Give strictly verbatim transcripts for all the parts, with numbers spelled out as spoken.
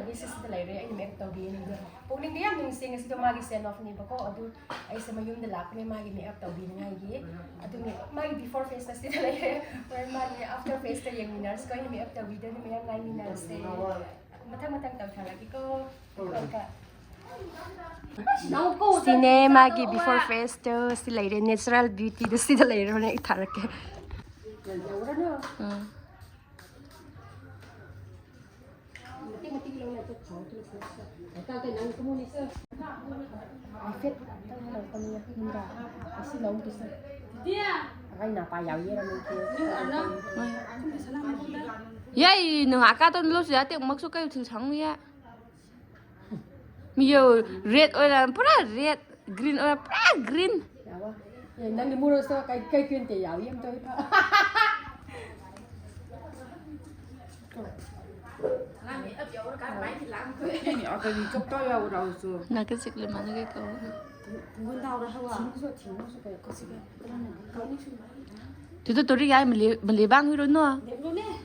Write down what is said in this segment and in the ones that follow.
ꯁꯤꯁꯤꯗ ꯂꯩꯔꯦ, ꯑꯩꯅ ꯃꯦꯀꯞ ꯇꯧꯕꯤꯅꯤꯡꯗꯦ꯫ ꯄꯨꯛꯅꯤꯡꯗꯤ ꯌꯥꯝ ꯅꯨꯡꯁꯤ꯫ ꯉꯁꯤꯗꯣ ꯃꯥꯒꯤ ꯁꯦꯟ ꯑꯣꯐꯅꯦꯕꯀꯣ, ꯑꯗꯨ ꯑꯩꯁꯦ ꯃꯌꯨꯝꯗ ꯂꯥꯛꯄꯅꯦ ꯃꯥꯒꯤ ꯃꯦꯀꯞ ꯇꯧꯕꯤꯅꯤꯡꯉꯥꯏꯒꯤ꯫ ꯑꯗꯨꯅꯤ ꯃꯥꯒꯤ before face ꯇ ꯁꯤꯗ ꯂꯩꯔꯦ꯫ ꯍꯣꯔꯦꯟ ꯃꯥꯒꯤ after face ꯇ ꯌꯦꯡꯃꯤꯟꯅꯔꯁꯤꯀꯣ, ꯑꯩꯅ ꯃꯦꯀꯞ ꯇꯧꯕꯤꯗꯣꯏꯅꯦ꯫ ꯃꯌꯥꯝ ꯉꯥꯏꯃꯤꯟꯅꯔꯁꯦ꯫ ꯃꯊꯪ ꯃꯊꯪ ꯇꯧꯊꯔꯛꯀꯦꯀꯣ꯫ ꯁꯤꯅꯦ ꯃꯥꯒꯤ before face ꯇꯣ꯫ ꯁꯤ ꯂꯩꯔꯦ, natural beauty ꯗꯣ ꯁꯤꯗ ꯂꯩꯔꯦ꯫ ꯍꯣꯔꯦꯟ ꯑꯩ ꯊꯥꯔꯛꯀꯦ꯫ ꯎꯝ꯫ ꯌꯥꯏ, ꯅꯪ ꯑꯀꯥ ꯇꯟ ꯂꯣꯁꯨ ꯌꯥꯇꯦ, ꯃꯛꯁꯨ ꯀꯩ ꯊꯤꯜ ꯁꯪꯅꯤ ꯌꯥ꯫ ꯃꯤꯌꯣ, red ꯑꯣꯏꯔ ꯄꯨꯔꯥ red, green ꯑꯣꯏꯔ ꯄꯨꯔꯥ green꯫ ꯌꯥꯋꯥ꯫ ꯑꯦ, ꯅꯪꯗꯤ ꯃꯣꯔꯣꯛꯁꯨ ꯀꯩ, ꯀꯩ green ꯇꯦ ꯌꯥꯎꯏ ꯑꯝꯇ ꯍꯦꯛꯇ꯫ ꯅꯪ ꯑꯀꯔꯤ ꯆꯣꯞꯇꯧ ꯌꯥꯎꯔꯥꯎꯁꯨ꯫ ꯅꯥꯀ ꯆꯤꯛꯂꯤ ꯃꯥꯅ ꯀꯩ ꯀꯧ꯫ ꯊꯤꯡꯉꯨꯁꯨ, ꯊꯤꯡꯉꯨꯁꯨ ꯀꯩ ꯀꯧꯁꯤꯒꯦ꯫ ꯇꯨꯗ ꯇꯣꯔꯤ ꯌꯥꯏ ꯃꯂꯦ, ꯃꯂꯦ ꯕꯥꯡ ꯍꯨꯏꯔꯣ ꯅꯣ?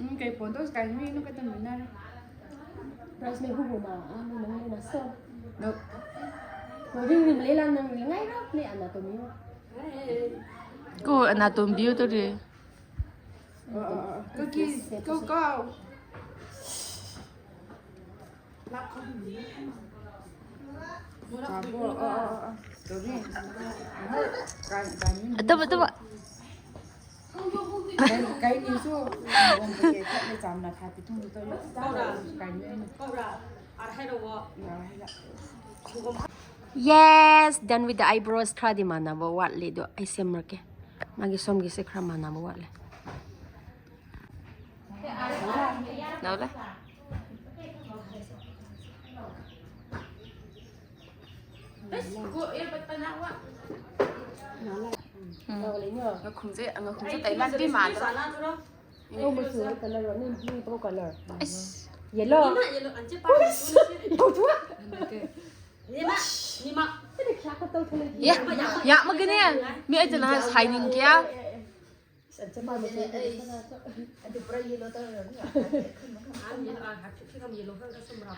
ꯎꯝ, ꯀꯩ ꯐꯣꯟ ꯇꯧꯁꯤ ꯀꯥꯏ ꯃꯤ ꯅꯨ ꯀꯇꯟ ꯃꯤꯅꯔꯦ꯫ Price ꯃꯩ ꯍꯨ ꯍꯨ ꯃꯥ, ꯑꯥ, ꯃꯩ ꯃꯩ ꯃꯩ ꯁꯣ꯫ ꯅꯣ꯫ ꯃꯣꯔꯅꯤꯡ ꯔꯤꯝ ꯂꯩ ꯂꯥꯟ ꯅꯪ ꯂꯩ ꯉꯥꯏ ꯔꯣ, ꯅꯦ ꯑꯅꯥꯇꯣꯃꯤ꯫ ꯀꯣ ꯑꯅꯥꯇꯣꯝꯕꯤ ꯇꯣꯔꯤ꯫ ꯑ, ꯑ, ꯑ, ꯀꯀꯤ, ꯀꯣ, ꯀꯣ꯫ ꯂꯥꯛꯈꯣ꯫ ꯇꯥꯕ꯭ꯔꯣ? ꯑ, ꯑ, ꯑ, ꯑ꯫ ꯇꯣꯔꯤ꯫ ꯀꯥꯏ, ꯀꯥꯏ ꯃꯤ ꯑꯇꯣꯞꯄ, ꯑꯇꯣꯞꯄ꯫ ꯀꯩ, ꯀꯩ ꯃꯤꯁꯨ ꯂꯨꯍꯣꯡꯕꯒꯤ ꯈꯠꯅ ꯆꯥꯝꯅ ꯊꯥ ꯄꯤꯊꯨꯡꯗꯨ ꯇꯧꯔꯤ꯫ ꯀꯥꯏ ꯃꯤ ꯑꯣꯏꯅ꯫ Yes, done with the eyebrows. ꯈꯔꯗꯤ ꯃꯥꯟꯅꯕ ꯋꯥꯠꯂꯤ ꯑꯗꯣ ꯑꯩ ꯁꯦꯝꯃꯛꯀꯦ꯫ ꯃꯥꯒꯤ ꯁꯣꯝꯒꯤꯁꯦ ꯈꯔ ꯃꯥꯟꯅꯕ ꯋꯥꯠꯂꯦ꯫ ꯅꯧꯂꯦ꯫ ꯎꯝ꯫ ꯉꯥꯈꯨꯝꯁꯦ, ꯉꯥꯈꯨꯝꯁꯦ ꯇꯥꯏꯕꯪꯗꯤ ꯃꯥꯟꯗ꯭ꯔꯣ? ꯑꯉꯧꯕꯁꯨ ꯀꯂꯔ, ꯅꯪ blue ꯇꯧ ꯀꯂꯔ꯫ ꯑꯁ꯫ Yellow꯫ ꯌꯦꯡꯉꯣ, ꯌꯦꯡꯉꯣ, ꯑꯟꯆꯦ ꯄꯥꯝꯃꯤ꯫ ꯌꯧꯊꯣꯛꯑꯣ꯫ ꯅꯦꯃꯥ, ꯅꯦꯃꯥ꯫ ꯌꯥ, ꯌꯥꯝꯃꯒꯅꯦ꯫ ꯃꯤ ꯑꯩ ꯆꯠꯂꯒ ꯁꯥꯏꯅꯤꯡ ꯀꯌꯥ? ꯑꯗꯨ ꯄꯨꯔꯥ ꯌꯦꯜꯂꯣ ꯇꯧꯔꯒ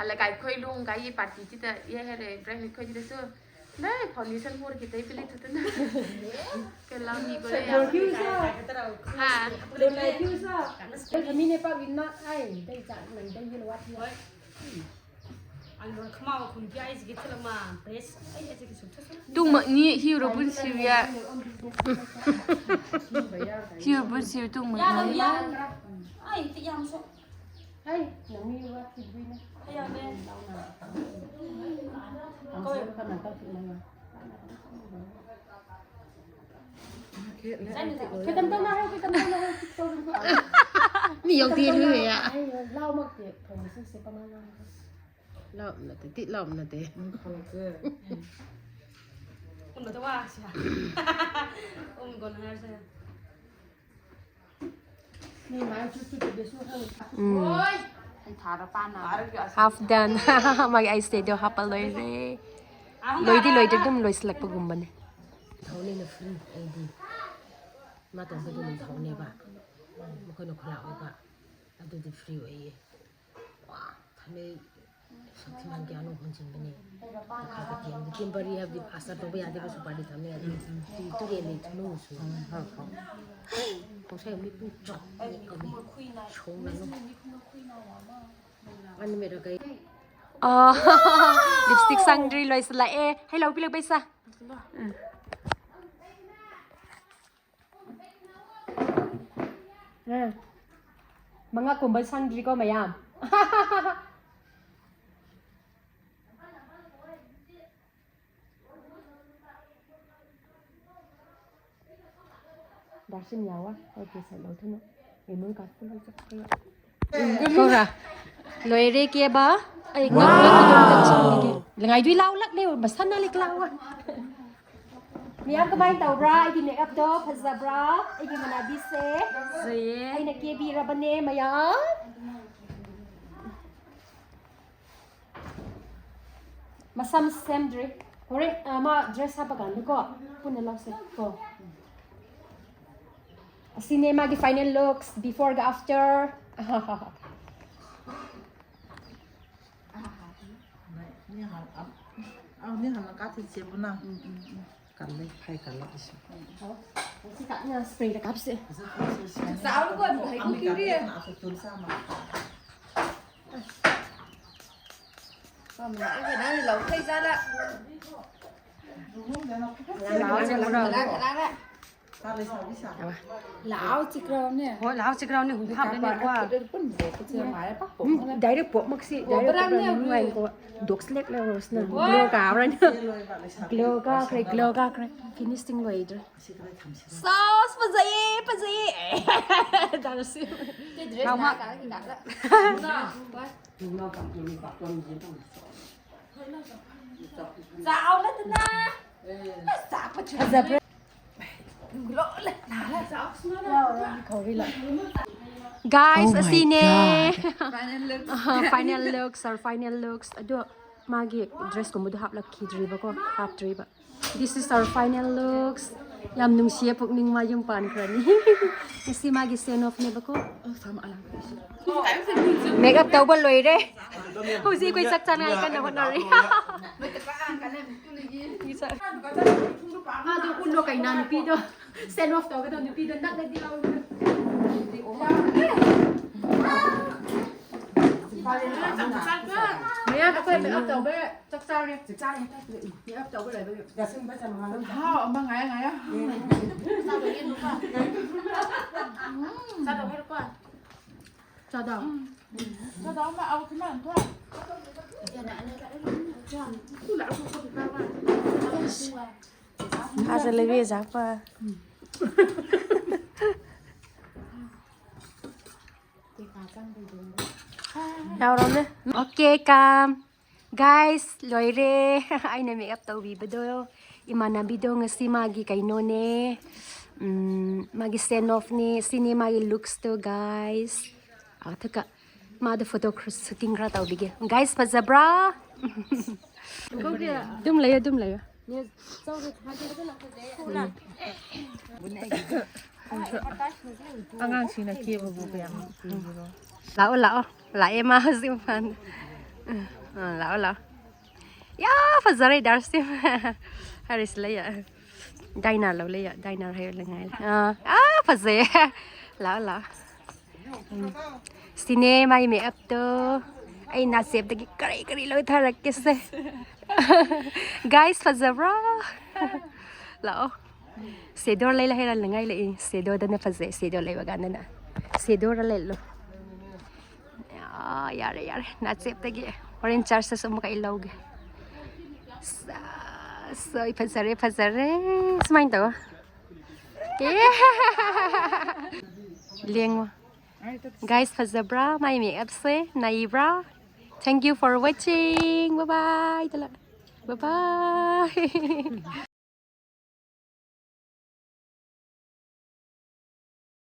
ꯍꯜꯂꯛꯀꯥꯏ ꯑꯩꯈꯣꯏ ꯂꯨꯍꯣꯡꯒꯥꯏꯒꯤ ꯄꯥꯔꯇꯤꯁꯤꯗ ꯏꯍꯦ ꯍꯦꯜꯂꯦ ꯏꯕ꯭ꯔꯥꯍꯤꯝ ꯑꯩꯈꯣꯏꯁꯤꯗꯁꯨ ꯅ foundation ꯍꯣꯔꯈꯤꯗꯩ ꯄꯤꯂꯤꯠꯇꯨꯗꯅ ꯀꯩ ꯂꯥꯎꯅꯤꯕ Don't like you, sir. Don't like you, sir. But I mean, if I will not, I, they chat, like, they will what you want. ꯑꯩ ꯂꯣꯏ ꯈꯃꯥꯎ ꯈꯨꯝ ꯄꯤꯌꯥꯏꯁꯤꯒꯤ ꯊꯤꯜꯂꯝꯃ ꯗ꯭ꯔꯦꯁ ꯑꯩ ꯑꯩꯁꯦ ꯀꯩꯁꯨ ꯊꯨꯁꯨ ꯇꯨꯡꯃꯛꯅꯤ ꯍꯤꯔꯨꯕꯨꯟ ꯁꯤꯕꯤꯌꯥ ꯍꯤꯔꯨꯕꯨꯟ ꯁꯤꯕ ꯇꯨꯡꯃꯛꯅꯤ ꯑꯩ ꯇꯤꯛ ꯌꯥꯝꯁꯨ Hey, no, we were kidding. ꯌꯥꯝꯃꯦ I'm so gonna talk to you. Kita tahu lah, kita tahu lah, kita tahu lah. ꯃꯤ ꯌꯧꯗꯦ ꯂꯨꯏꯌꯦ Ay, lau mak dia, kung saan si pamana. ꯂꯥꯎꯕ ꯅꯠꯇꯦ ꯇꯤꯠ ꯂꯥꯎꯕ ꯅꯠꯇꯦ ꯎꯝꯕꯗ ꯋꯥꯁꯤꯌꯥ ꯎꯝꯒꯣꯅꯔꯁꯦ Ni mai chu chu chu besu hang. ꯎꯝ ꯊꯥꯔ ꯄꯥꯟꯅ Half done. ꯃꯥꯒꯤ ꯑꯩ ꯁ꯭ꯇꯦꯗꯣ ꯍꯥꯞꯄ ꯂꯣꯏꯔꯦ꯫ ꯂꯣꯏꯗꯤ ꯂꯣꯏꯗ꯭ꯔꯤ ꯑꯗꯨꯝ ꯂꯣꯏꯁꯤꯜꯂꯛꯄꯒꯨꯝꯕꯅꯦ꯫ ꯊꯧꯅꯤꯅ ꯐ꯭ꯔꯤ ꯑꯩꯗꯤ ꯃꯥ ꯇꯧꯕꯗꯨꯅ ꯊꯧꯅꯦꯕ ꯃꯈꯣꯏꯅ ꯈꯨꯂꯥꯛ ꯑꯣꯏꯕ ꯑꯗꯨꯗꯤ ꯐ꯭ꯔꯤ ꯑꯣꯏꯌꯦ꯫ ꯋꯥ ꯊꯝꯃꯦ ꯁꯛꯇꯤꯃꯥꯟ ꯀꯌꯥꯅꯣ ꯍꯣꯟꯖꯤꯟꯕꯅꯦ꯫ ꯃꯈꯥꯗ ꯊꯦꯡꯕ ꯇꯦꯝꯄꯔꯤ ꯍꯥꯏꯕꯗꯤ ꯑꯁꯇꯔ ꯇꯧꯕ ꯌꯥꯗꯦꯕ ꯁꯨꯄꯔꯗꯤ ꯊꯝꯃꯦ ꯑꯗꯨ ꯇꯨꯔꯦꯜꯂꯤ ꯊꯨꯅꯨꯁꯨ ꯄꯣꯡꯁꯥꯏ ꯃꯤ ꯄꯨꯡ ꯆꯥꯎ ꯁꯣꯡꯅ ꯑꯅꯤꯃꯤꯔ ꯀꯩ ꯂꯤꯞꯁꯇꯤꯛ ꯁꯪꯗ꯭ꯔꯤ ꯂꯣꯏꯁꯤꯜꯂꯛꯑꯦ꯫ ꯍꯩ ꯂꯧꯕꯤꯔꯛ ꯄꯩꯁꯥ꯫ ꯎꯝ꯫ ꯃꯉꯥ ꯀꯨꯝꯕ ꯁꯪꯗ꯭ꯔꯤꯀꯣ ꯃꯌꯥꯝ꯫ ꯗꯥꯔꯁꯤꯟ ꯌꯥꯋꯥ ꯑꯩ ꯄꯩꯁꯥ ꯂꯧꯊꯨꯅ ꯏꯃꯨꯡ ꯀꯥꯁꯨ ꯂꯧ ꯆꯠꯈ꯭ꯔꯦ꯫ ꯀꯧꯔꯥ ꯂꯣꯏꯔꯦ ꯀꯦꯕ꯫ ꯑꯩ ꯉꯥꯏꯗꯨꯏ ꯂꯥꯎꯂꯛꯂꯦ ꯃꯁꯥꯅ ꯂꯤꯛ ꯂꯥꯎꯋꯥ꯫ ꯃꯌꯥꯝ ꯀꯃꯥꯏꯅ ꯇꯧꯕ꯭ꯔꯥ? ꯑꯩꯒꯤ ꯃꯦꯀꯞꯇꯣ ꯐꯖꯕ꯭ꯔꯥ? ꯑꯩꯒꯤ ꯃꯅꯥꯕꯤꯁꯦ ꯐꯖꯩꯌꯦ ꯑꯩꯅ ꯀꯦꯕꯤꯔꯕꯅꯦ ꯃꯌꯥꯝ꯫ ꯃꯁꯝ ꯁꯦꯝꯗ꯭ꯔꯤ꯫ ꯍꯣꯔꯦꯟ ꯑ, ꯃꯥ ꯗ꯭ꯔꯦꯁ ꯍꯥꯞꯄ ꯀꯥꯟꯗꯀꯣ ꯄꯨꯟꯅ ꯂꯧꯁꯦ ꯀꯣ꯫ ꯑꯁꯤꯅꯦ ꯃꯥꯒꯤ final looks, before ꯒ after. ꯅꯤꯍꯥꯟ ꯅꯤꯍꯥꯟ ꯀꯥꯊꯤ ꯆꯦꯕꯨꯅ ꯀꯜꯂꯦ ꯐꯩ ꯀꯜꯂꯛꯏꯁꯦ꯫ ꯁꯤ ꯀꯥꯞꯅ spray ꯗ ꯀꯥꯞꯁꯦ꯫ ꯆꯥꯎꯔꯒ ꯑꯗꯨꯝ ꯍꯩꯀꯨ ꯀꯤꯔꯤ꯫ ꯂꯧꯈꯩ ꯆꯥꯔ꯫ ꯂꯥꯛꯑꯣ ꯆꯤꯛꯔꯥꯎꯅꯦ꯫ ꯍꯣꯏ ꯂꯥꯛꯑꯣ ꯆꯤꯛꯔꯥꯎꯅꯦ ꯍꯨꯝꯐꯥꯞꯅꯦ ꯀꯣ꯫ ꯄꯨꯟꯁꯦ ꯄꯨꯟꯁꯦ ꯃꯥꯔꯦ ꯄꯥꯛꯄꯣꯛꯅ꯫ Direct ꯄꯣꯛꯃꯛꯁꯤ꯫ Direct ꯄꯣꯛꯃꯛꯁꯤ꯫ ꯗꯣꯛꯁ ꯂꯦꯛ ꯂꯧꯔꯁꯅ꯫ Glow ꯀꯥꯎꯔꯅ꯫ Glow ꯀꯥꯈ꯭ꯔꯦ, glow ꯀꯥꯈ꯭ꯔꯦ꯫ Finishing ꯂꯣꯏꯗ꯭ꯔꯦ꯫ ꯁꯣꯁ ꯐꯖꯩꯌꯦ ꯐꯖꯩꯌꯦ꯫ ꯇꯧꯔꯁꯤ꯫ ꯆꯥꯎ ꯅꯠꯇꯅ꯫ ꯐꯖꯕ꯭ꯔꯥ? Guys, ꯑꯁꯤꯅꯦ꯫ Final looks, our final looks. ꯑꯗꯣ ꯃꯥꯒꯤ dress ꯀꯨꯝꯕꯗꯣ ꯍꯥꯞꯂꯛꯈꯤꯗ꯭ꯔꯤꯕꯀꯣ, ꯍꯥꯞꯇ꯭ꯔꯤꯕ꯫ This is our final looks. ꯌꯥꯝ ꯅꯨꯡꯁꯤꯌꯦ, ꯄꯨꯛꯅꯤꯡ ꯃꯌꯨꯝ ꯄꯥꯟꯈ꯭ꯔꯅꯤ꯫ ꯉꯁꯤ ꯃꯥꯒꯤ send off ꯅꯦꯕꯀꯣ꯫ Make up ꯇꯧꯕ ꯂꯣꯏꯔꯦ꯫ ꯍꯧꯖꯤꯛ ꯑꯩꯈꯣꯏ ꯆꯥꯛ ꯆꯥꯅꯉꯥꯏ ꯀꯟꯅ ꯍꯣꯠꯅꯔꯤ꯫ ꯃꯥꯗꯣ ꯎꯠꯂꯣ ꯀꯩꯅꯥ ꯅꯨꯄꯤꯗꯣ꯫ Send off ꯇꯧꯒꯗꯧ ꯅꯨꯄꯤꯗꯣ ꯅꯛꯅꯗꯤ ꯂꯥꯎꯗꯅ꯫ ꯃꯌꯥꯝ ꯑꯩꯈꯣꯏ make up ꯇꯧꯕ ꯆꯥꯛ ꯆꯥꯔꯦ꯫ ꯆꯥꯛ ꯆꯥꯔꯦ꯫ Make up ꯇꯧꯕ ꯂꯣꯏꯕꯒꯤ꯫ ꯍꯥꯎ ꯑꯃ ꯉꯥꯏ ꯉꯥꯏ꯫ ꯆꯥꯗꯧ ꯍꯥꯏꯔꯣꯀꯣ꯫ ꯆꯥꯗꯧ꯫ ꯆꯥꯗꯧ ꯑꯃ ꯑꯧ ꯈꯨꯃꯥꯟ ꯊꯣꯛ꯫ ꯍꯥꯖ ꯂꯩꯕꯤ ꯖꯥꯛꯄ꯫ ꯌꯥꯎꯔꯝꯃꯦ꯫ Okay, ꯀꯥꯝ꯫ Guys, ꯂꯣꯏꯔꯦ꯫ ꯑꯩꯅ make up ꯇꯧꯕꯤꯕꯗꯣ꯫ ꯏꯃꯥꯟꯅꯕꯤꯗꯣ ꯉꯁꯤ ꯃꯥꯒꯤ ꯀꯩꯅꯣꯅꯦ꯫ ꯎꯝ, ꯃꯥꯒꯤ send off ꯅꯦ꯫ ꯁꯤꯅꯦ ꯃꯥꯒꯤ looks ꯇꯣ, guys꯫ ꯑꯗꯨꯒ ꯃꯥꯗꯣ photo shooting ꯈꯔ ꯇꯧꯕꯤꯒꯦ꯫ Guys, ꯐꯖꯕ꯭ꯔꯥ? ꯑꯗꯨꯝ ꯂꯩꯌꯣ, ꯑꯗꯨꯝ ꯂꯩꯌꯣ꯫ ꯑꯉꯥꯡꯁꯤꯡꯅ ꯀꯦꯕꯕꯨ ꯀꯌꯥꯝ ꯀꯤꯕ꯭ꯔꯣ? ꯂꯥꯛꯑꯣ, ꯂꯥꯛꯑꯣ꯫ ꯂꯥꯛꯑꯦ ꯃꯥ ꯍꯧꯖꯤꯛ ꯃꯄꯥꯟꯗ꯫ ꯑꯥ, ꯂꯥꯛꯑꯣ, ꯂꯥꯛꯑꯣ꯫ ꯌꯥ, ꯐꯖꯔꯦ ꯗꯥꯔꯁꯤ꯫ ꯍꯥꯏꯔꯤꯁꯤ ꯂꯩ꯫ ꯗꯥꯏꯅꯥ ꯂꯧ ꯂꯩ꯫ ꯗꯥꯏꯅꯥ ꯍꯥꯏꯔ ꯂꯩꯉꯥꯏ꯫ ꯑꯥ, ꯑꯥ, ꯐꯖꯩꯌꯦ꯫ ꯂꯥꯛꯑꯣ, ꯂꯥꯛꯑꯣ꯫ ꯎꯝ꯫ ꯁꯤꯅꯦ ꯃꯥꯏ ꯃꯦꯀꯞꯇꯣ꯫ ꯑꯩ ꯅꯥꯆꯦꯞꯇꯒꯤ ꯀꯔꯤ ꯀꯔꯤ ꯂꯣꯏ ꯊꯥꯔꯛꯀꯦꯁꯦ꯫ ꯒꯥꯏꯁ, ꯐꯖꯕ꯭ꯔꯣ? ꯂꯥꯛꯑꯣ꯫ ꯁꯦꯗꯣ ꯂꯩ ꯂꯩ ꯍꯥꯏꯔ ꯂꯩꯉꯥꯏ ꯂꯩ꯫ ꯁꯦꯗꯣꯗꯅ ꯐꯖꯩ꯫ ꯁꯦꯗꯣ ꯂꯩꯕ ꯀꯥꯟꯗꯅ꯫ ꯁꯦꯗꯣꯔ ꯂꯩ ꯂꯣ꯫ ꯑꯥ, ꯌꯥꯔꯦ, ꯌꯥꯔꯦ꯫ ꯅꯥꯆꯦꯞꯇꯒꯤ ꯍꯣꯔꯦꯟ ꯆꯔꯆꯇꯁꯨ ꯑꯃꯨꯛꯀ ꯑꯩ ꯂꯧꯒꯦ꯫ ꯁꯥ-, ꯁꯣꯏ ꯐꯖꯔꯦ, ꯐꯖꯔꯦ꯫ ꯁꯨꯃꯥꯏꯅ ꯇꯧꯋꯣ꯫ ꯑꯦ꯫ ꯂꯦꯡꯉꯣ꯫ ꯒꯥꯏꯁ, ꯐꯖꯕ꯭ꯔꯥ? ꯃꯥꯏ ꯃꯦꯀꯞꯁꯦ ꯅꯩꯕ꯭ꯔꯥ? Thank you for watching. Bye bye. Bye bye.